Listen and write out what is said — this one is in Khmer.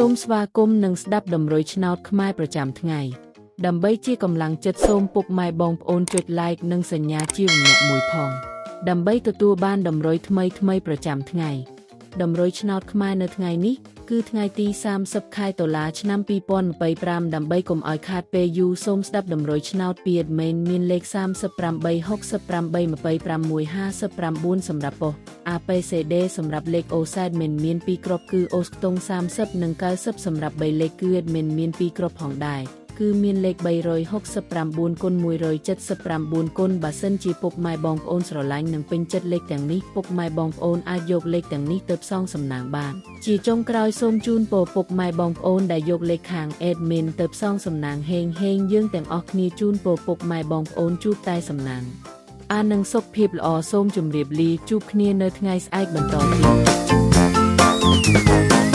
សូមស្វាគមន៍និងស្ដាប់តម្រុយឆ្នោតខ្មែរប្រចាំថ្ងៃដើម្បីជាកម្លាំងចិត្តសូមពុកម៉ែបងប្អូនចុច Like និងសញ្ញាជាម្នាក់មួយផងដើម្បីទទួលបានតម្រុយថ្មីៗប្រចាំថ្ងៃតម្រុយឆ្នោតខ្មែរនៅថ្ងៃនេះគឺថ្ងៃទី30ខែតុលាឆ្នាំ2025ដើម្បីកុំឲ្យខាតពេលយូរសូមស្ដាប់តម្រុយឆ្នោតពី admin មានលេខ38 68 26 59សម្រាប់ប៉ុស្តិ៍ APCD សម្រាប់លេខ OZ មិនមាន2គ្រាប់គឺអូសខ្ទង់30និង90សម្រាប់3លេខគឺ admin មាន2គ្រាប់ផងដែរគឺមានលេខ369គុណ179គុណបើសិនជាពុកម៉ែបងប្អូនស្រឡាញ់និងពេញចិត្តលេខទាំងនេះពុកម៉ែបងប្អូនអាចយកលេខទាំងនេះទៅផ្សងសំណាងបានជាចុងក្រោយសូមជូនពរពុកម៉ែបងប្អូនដែលយកលេខខាង admin ទៅផ្សងសំណាងហេងហេងយើងទាំងអស់គ្នាជូនពរពុកម៉ែបងប្អូនជួបតែសំណាងអានឹងសុខភាពល្អសូមជម្រាបលាជួបគ្នានៅថ្ងៃស្អែកបន្តទៀត។